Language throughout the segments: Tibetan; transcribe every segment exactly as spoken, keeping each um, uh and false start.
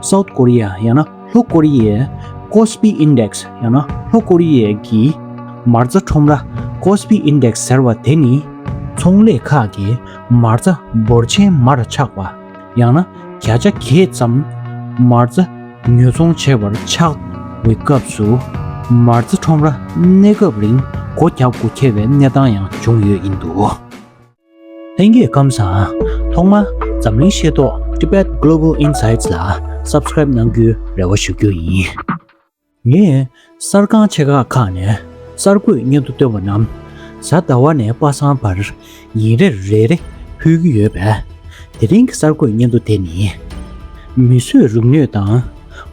སའུ་ཐི་ཀོ་རི་ཡ་ཡང་ན་ལྷོ་ཀོ་རི་ཡའི་ཀོ་སི་པི་ཨིན་ཌེག་སི་ཡང་ན་ལྷོ་ཀོ་རི་ཡའི་གི་མ་རྩ་ཁྲོམ་ར་ཀོ་སི་པི་ཨིན་ཌེག་སི་ཟེར་བ་དེ་ནི་ཚོང་ལས་ཁག་གི་མ་རྩ་འབོར་ཆེན་མར་ཆག་པ་ཡང་ན་བརྒྱ་ཆ་བརྒྱད་ཙམ་མ་རྩ་ཉོ་ཚོང་བྱེད་པར་ཆགས་པའི་སྐབས་སུ་མ་རྩ་ཁྲོམ་ར་གནས་སྐབས་རིང་སྒོ་བརྒྱབ་དགོས་ཁེལ་བའི་གནས་སྟངས་ཡང་བྱུང་ཡོད་ཡིན་འདུག། ལྷན་རྒྱས་ཁམས་བཟང་། ཐོག་མར་འཛམ་གླིང་ཤེས་རྟོགས་Tibet Global Insights་ལ་སབ་སི་ཀ་རེབ་གནང་རྒྱུའི་རེ་བ་ཞུ་རྒྱུ་ཡིན། ངས་གསར་ཁང་ཆེ་ཁག་ཁག་ནས་གསར་འགོད་སྙན་ཐོ་བཏོན་པ་རྣམས་གཟའ་ཟླ་བ་ནས་པ་སངས་བར་ཉིན་རེར་རེ་རེ་ཕུལ་གྱི་ཡོད་པས། དེ་རིང་གི་གསར་འགོད་སྙན་ཐོ་དེ་ནི། མིས་བཟོས་རིག་ནུས་དང་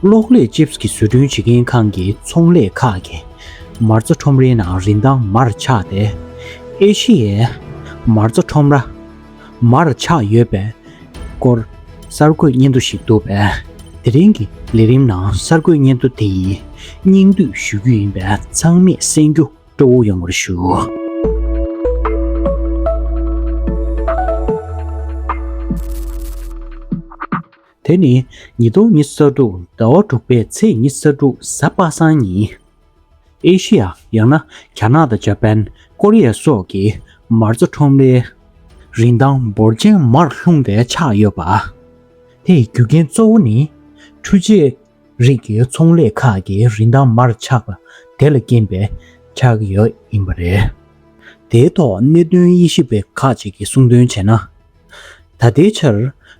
གློག་ཀླད་ཅིབ་སི་གི་བཟོ་སྐྲུན་བྱེད་མཁན་ཁང་གི་ཚོང་ལས་ཁག་གི་མ་རྩ་ཁྲོམ་རའི་ནང་རིན་ཐང་མར་ཆག་སྟེ། ཨེ་ཤི་ཡའི་མ་རྩ་ཁྲོམ་ར་མར་ཆག་ཡོད་པའི་སྐོར་གསར་འགོད་སྙན་ཐོ་ཞིག་འདུག་པས། དེ་རིང་གི་ལས་རིམ་ནང་གསར་འགོད་སྙན་ཐོ་དེ་ཡི་སྙིང་བསྡུས་ཞུ་རྒྱུ་ཡིན་པས་ཚང་མས་གསན་རྒྱུ་སྤྲོ་བོ་ཡོང་བར་ཞུ། དེ་ནི་ཉིས་སྟོང་ཉི་ཤུ་རྩ་དྲུག་ཟླ་བ་དྲུག་པའི་ཚེས་ཉི་ཤུ་རྩ་དྲུག་གཟའ་པ་སངས་ཉིན། ཨེ་ཤི་ཡ་ཡང་ན་རྒྱ་ནག་དང་ཇ་པན། ཀོ་རི་ཡ་སོགས་ཀྱི་མ་རྩ་ཁྲོམ་རའི་རིན་ཐང་འབོར་ཆེན་མར་ལྷུང་སྟེ་ཆག་ཡོད་པ། དེ་ཡི་རྒྱུ་རྐྱེན་གཙོ་བོ་ནི་འཕྲུལ་ཆས་རིགས་ཀྱི་ཚོང་ལས་ཁག་གི་རིན་ཐང་མར་ཆག་པ་དེ་ལ་རྐྱེན་པས་ཆགས་ཀྱི་ཡོད་ཡིན་པ་རེད། དེའི་ཐོག་གནད་དོན་དབྱེ་ཞིབ་པ་ཁག་ཅིག་གིས་གསུངས་དོན་བྱས་ན། ད་ལྟའི་ཆར་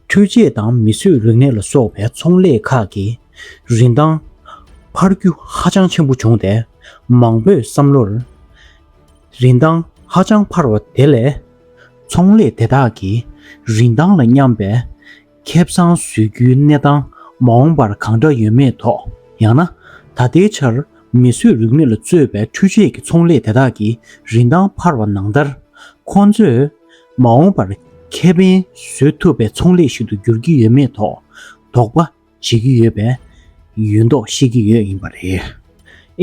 འཕྲུལ་ཆས་དང་མིས་བཟོས་རིག་གནས་ལ་སོགས་པའི་ཚོང་ལས་ཁག་གི་རིན་ཐང་འཕར་རྒྱུ་ཧ་ཅང་ཆེན་པོ་བྱུང་སྟེ། མང་པོས་བསམ་བློར། རིན་ཐང་ཧ་ཅང་འཕར་བ་དེ་ལས་ཚོང་ལས་དེ་དག་གི་རིན་ཐང་ལ་མཉམ་པའི་ཁེ་བཟང་བཟོ་རྒྱུའི་གནས་སྟངས་མ་འོངས་པར་གང་འདྲ་ཡོད་མེད་ཐོག་ཡང་ན་ད་ལྟའི་ཆར་མིས་བཟོས་རིག་གནས་ལ་གཙོས་པའི་འཕྲུལ་ཆས་ཀྱི་ཚོང་ལས་དེ་དག་གི་རིན་ཐང་འཕར་བ་ནང་ལྟར་ཁོང་ཚོས་མ་འོངས་པར་ཁེ་ཕན་བཟོ་ཐུབ་པའི་ཚོང་ལས་ཤིག་ཏུ་འགྱུར་གྱི་ཡོད་མེད་ཐོག་དོགས་པ་བྱེད་ཀྱི་ཡོད་པའི་ཡོད་མདོག་བཤད་ཀྱི་ཡོད་ཡིན་པ་རེད།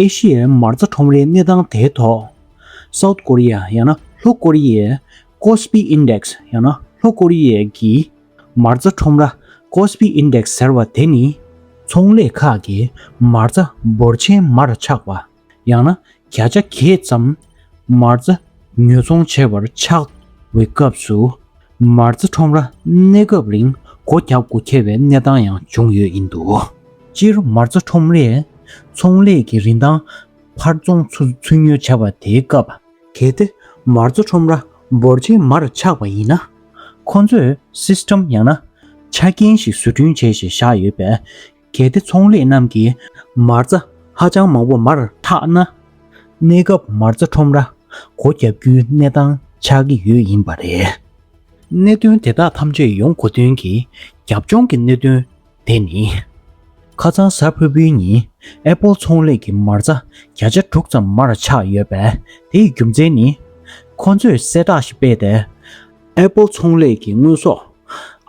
ཨེ་ཤི་ཡའི་མ་རྩ་ཁྲོམ་རའི་གནས་སྟངས་དེའི་ཐོག་སའུ་ཐི་ཀོ་རི་ཡ་ཡང་ན་ལྷོ་ཀོ་རི་ཡའི་ཀོ་སི་པི་ཨིན་ཌེག་སི་ཡང་ན་ལྷོ་ཀོ་རི་ཡའི་གི་མ་རྩ་ཁྲོམ་ར་ཀོ་སི་པི་ཨིན་ཌེག་སི་ཟེར་བ་དེ་ནི་ཚོང་ལས་ཁག་གི་མ་རྩ་འབོར་ཆེན་མར་ཆག་པ་ཡང་ན་བརྒྱ་ཆ་བརྒྱད་ཙམ་མ་རྩ་ཉོ་ཚོང་བྱེད་པར་ཆགས་པའི་སྐབས་སུ་མ་རྩ་ཁྲོམ་ར་གནས་སྐབས་རིང་སྒོ་བརྒྱབ་དགོས་ཁེལ་བའི་གནས་སྟངས་ཡང་བྱུང་ཡོད་ཡིན་འདུག། སྤྱིར་མ་རྩ་ཁྲོམ་རས་ཚོང་ལས་ཀྱི་རིན་ཐང་འཕར་ཚོང་ཚུ་ཚུར་ཉོ་བྱ་བ་དེའི་སྐབས། གལ་ཏེ་མ་རྩ་ཁྲོམ་ར་འབོར་ཆེན་མར་ཆག་པ་ཡིན་ན། ཁོ་ཚོས་སིས་ཊམ་ཡང་ན་ཆ་རྐྱེན་ཞིག་བཟོ་སྐྲུན་བྱས་ཤིང་བཞག་ཡོད་པས། གལ་ཏེ་ཚོང་ལས་རྣམས་ཀྱིས་མ་རྩ་ཧ་ཅང་མང་པོ་མར་འཐག་ན། གནས་སྐབས་མ་རྩ་ཁྲོམ་ར་སྒོ་བརྒྱབ་རྒྱུའི་གནས་སྟངས་ཆགས་ཀྱི་ཡོད་ཡིན་པ་རེད། གནད་དོན་དེ་དག་ཐམས་ཅད་ཡོང་དགོས་དོན་གྱི་རྒྱབ་ལྗོངས་ཀྱི་གནད་དོན་དེ་ནི། ཁ་སང་གཟའ་ཕུར་བུའི་ཉིན་ཨེ་པལ་ཚོང་ལས་ཀྱི་མ་རྩ་བརྒྱ་ཆ་དྲུག་ཙམ་མར་ཆག་ཡོད་པས། དེའི་རྒྱུ་མཚན་ནི། ཁོ་ཚོས་གསལ་བསྒྲགས་ཤིག་སྤེལ་ཏེ། ཨེ་པལ་ཚོང་ལས་ཀྱི་དངོས་ཟོག་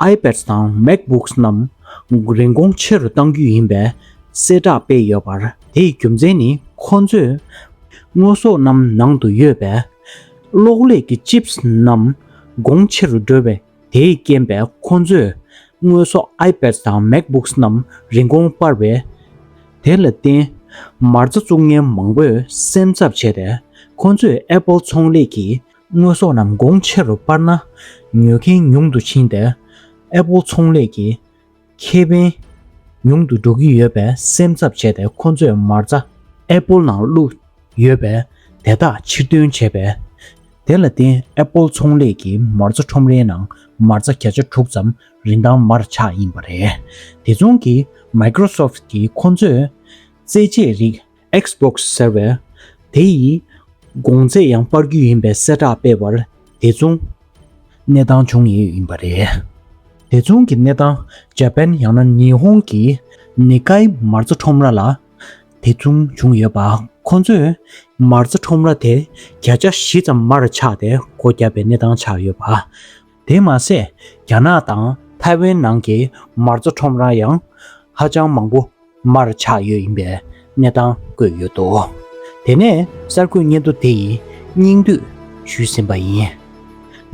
ཨའི་པེཌ་དང་མེག་བུག་རྣམས་རིན་གོང་ཆེ་རུ་གཏང་རྒྱུ་ཡིན་པའི་གསལ་བསྒྲགས་སྤེལ་ཡོད་པར། དེའི་རྒྱུ་མཚན་ནི་ཁོ་ཚོས་དངོས་ཟོག་རྣམས་ནང་དུ་ཡོད་པའི་གློག་ཀླད་ཀྱི་ཅིབ་སི་རྣམས་གོང་ཆེ་རུ་འགྲོ་བས། དེའི་རྐྱེན་པས་ཁོ་ཚོས་དངོས་ཟོག་ཨའི་པེཌ་དང་མེག་བུག་རྣམས་རིན་གོང་སྤར་བས། དེ་ལ་བརྟེན་མ་རྩ་བཙུགས་མཁན་མང་པོས་སེམས་འཚབ་བྱས་ཏེ། ཁོ་ཚོས་ཨེ་པལ་ཚོང་ལས་ཀྱི་དངོས་ཟོག་རྣམས་གོང་ཆེ་རུ་སྤར་ན་ཉོ་མཁན་ཉུང་དུ་ཕྱིན་ཏེ། ཨེ་པལ་ཚོང་ལས་ཀྱི་ཁེ་ཕན་ཉུང་དུ་འགྲོ་གི་ཡོད་པས་སེམས་འཚབ་བྱས་ཏེ། ཁོ་ཚོས་མ་རྩ་ཨེ་པལ་ནང་བླུགས་ཡོད་པས་དེ་དག་ཕྱིར་འདོན་བྱས་པས། དེ་ལ་བརྟེན་ཨེ་པལ་ཚོང་ལས་ཀྱི་མ་རྩ་ཁྲོམ་རའི་ནང་མ་རྩ་བརྒྱ་ཆ་དྲུག་ཙམ་རིན་ཐང་མར་ཆག་ཡིན་པ་རེད། དེ་མཚུངས་ཀྱིས་མའི་ཀྲོ་སོབ་ཀྱིས་ཁོ་ཚོས་རྩེད་ཆས་རིགས་ཨེགས་བོག་སི་ཟེར་བའི་དེ་ཡི་གོང་ཚད་ཡང་སྤར་རྒྱུ་ཡིན་པའི་གསལ་བསྒྲགས་སྤེལ་བར་དེ་མཚུངས་གནས་སྟངས་བྱུང་ཡོད་ཡིན་པ་རེད། དེ་མཚུངས་ཀྱི་གནས་སྟངས་ཇ་པན་ཡང་ན་ཉི་ཧོང་གི་ནི་ཀའི་མ་རྩ་ཁྲོམ་ར་ལ་དེ་མཚུངས་བྱུང་ཡོད་པ། ཁོ་ཚོས་མ་རྩ་ཁྲོམ་ར་དེ་བརྒྱ་ཆ་བཞི་ཙམ་མར་ཆག་སྟེ་སྒོ་བརྒྱབ་པའི་གནས་སྟངས་ཆགས་ཡོད་པ། དེ་མ་ཟད་རྒྱ་ནག་དང་ཐའེ་ཝན་ནང་གི་མ་རྩ་ཁྲོམ་ར་ཡང་ཧ་ཅང་མང་པོ་མར་ཆག་ཡོད་ཡིན་པའི་གནས་སྟངས་བཀོད་ཡོད་འདུག། དེ་ནས་གསར་འགོད་སྙན་ཐོ་དེ་ཡི་སྙིང་བསྡུས་ཞུས་ཟིན་པ་ཡིན།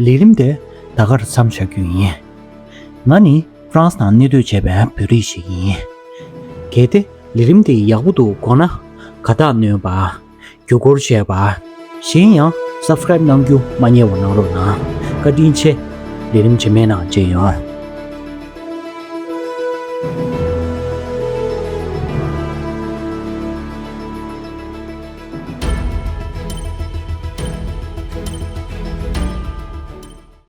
ལས་རིམ་དེ་ད་གར་མཚམས་བཞག་རྒྱུ་ཡིན། ང་ནི་ ཧྥ་རན་སི་ནང་གནས་སྡོད་བྱས་པའི་བོད་རིགས་ཤིག་ཡིན། གལ་ཏེ་ལས་རིམ་འདི་ཡག་པོ་འདུག་དགོངས་ན། དགའ་རྟགས་གནོན་པ། བརྒྱུད་སྐུར་བྱས་པ། གཞན་ཡང་སབ་སི་ཀ་རེབ་གནང་རྒྱུ་མ་བསྙེལ་བ་གནང་རོགས་གནང་། བཀའ་དྲིན་ཆེ། ལས་རིམ་རྗེས་མའི་ནང་མཇལ་ཡོང་།